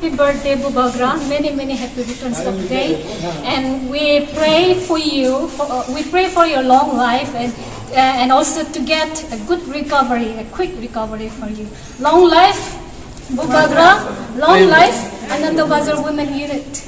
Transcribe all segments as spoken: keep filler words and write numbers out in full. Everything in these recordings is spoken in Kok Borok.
Happy birthday, Bubagra. Many, many happy returns of the day. And we pray for you, for, uh, we pray for your long life and, uh, and also to get a good recovery, a quick recovery for you. Long life, Bubagra. Long life, Ananda Bazar Women Unit.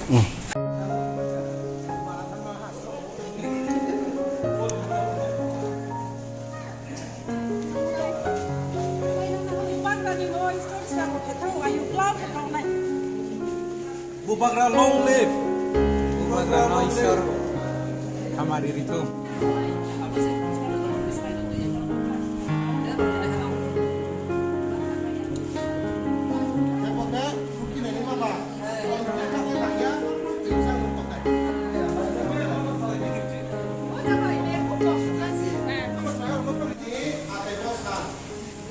Bubagra long live. Bubagra no Isor hamari rithung.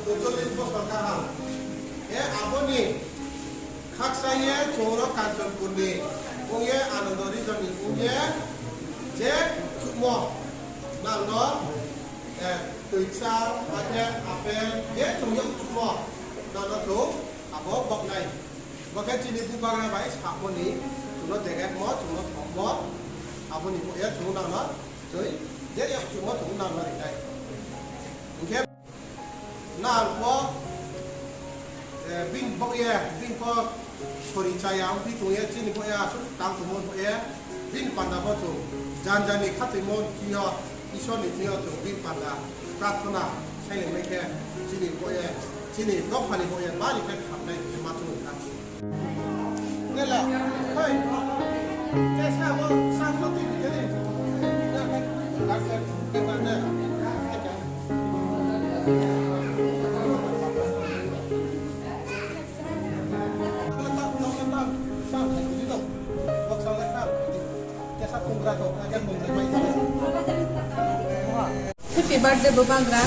Chwngcholish bosor kaham. He aboni khaksa ye chwngno Kanchanpurni wngye Anando regionni wngye je chukmo nangno, eh, twisa, hakhe apple, je chwng yok chukmo nangno chwng abo boknai. Bo khe chini Bubagra bai sakmani chwngno degekmo, chwngno thokmo, aboni bo ye chwng nangno twi je yok chukmo chwng nangno rinai. Hinkhe Nang bo, eh, bini bokye, bini bo sori chaya wngwi tongye, chini bokye aswk tang tongmani bokye, bini panda bo chwng jan jani khatwimani thwiyo, Isorni thwiyo chwng bini panda prarthana sailangmai khe, chini bokye, chini dophani bokye bari khe khamnai hwnwi ma chwng wngkha. Happy birthday, Bubagra.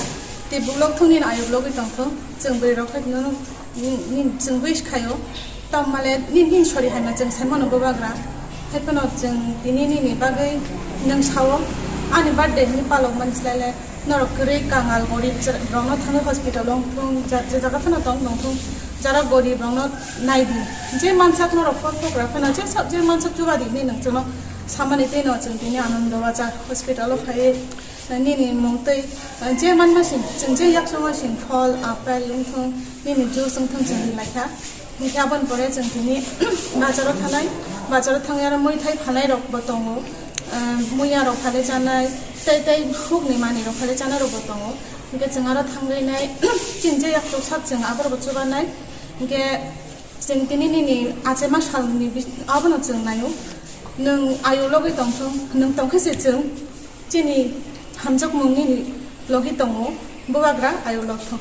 Tei buklok thung nini ayuk logwi tongthung. Chwng bwrwi rok khe no, ni, ni, chwng wish khaio. Tamo male nini, nini sori hai ma chwng sai mano, Bubagra. Hai phano chwng tini nini bagwi nwng sao, ani birthday hwnwi palok mani slai le norok kwrwi kangal gorib rokno thangwi hospital o wng thung, ja-, je jaga phano tong nong thung, jara gorib rokno nai di. Je mansak norok phone phokra phano je sa-, je mansak chuba di hwnwi nwng chwngno samani tei no chwng tini Anando Bazar hospital o phaiwi nini mung twi, eh, je manma sing, chwng je yakchungo sing, phol, apple wngthung, nini juice wngthung chwng rinai kha. Hinkhe aboni pore chwng tini bazaro thanai, bazaro thangwi aro muithai phanai rok bo tongo, eh, muya rok phalwi chanai, tei, tei hukni manwi rok phalwi chanai rok bo tongo. Hinkhe chwng aro thangwi nai, chini je yakchuk sak chwng aborok bo chubanai. Hinkhe chwng tini nini achaima salni bis-, abono chwng naio. Nwng ayuk logwi tongthung, nwng tongkhe se chwng. Chini hamjakmung nini logi tongo, Bubagra ayuk lok thung.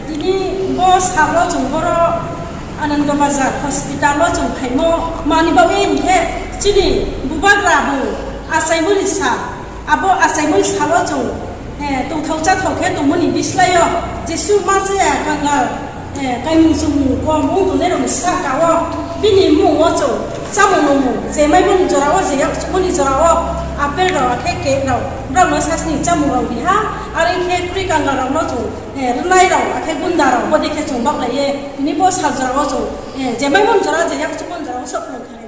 Tini bo salo chwng boro Anando Bazar hospital o chwng phaimo mani bagwi hinkhe chini Bubagra bo achaimani sal, abo achaimani salo chwng, eh, tongthok chathok khe tongmani bislaio Jisu machaya kangal. Eh, kaimung chumung kom wng tongnai rokni saka o bini mung o chwng chamung nungmung je maimani jora o je yak chukmani jora o apple rok akhe cake rok borokno sasni chamung rok di ha, are khe kwrwi kangal rokno chwng, eh, rwnai rok akhe gunda rok bodi khe chwng baklai ye tini bo sal jora o chwng, eh, je maimani jora je yak chukmani jora o sok phwrwng kha.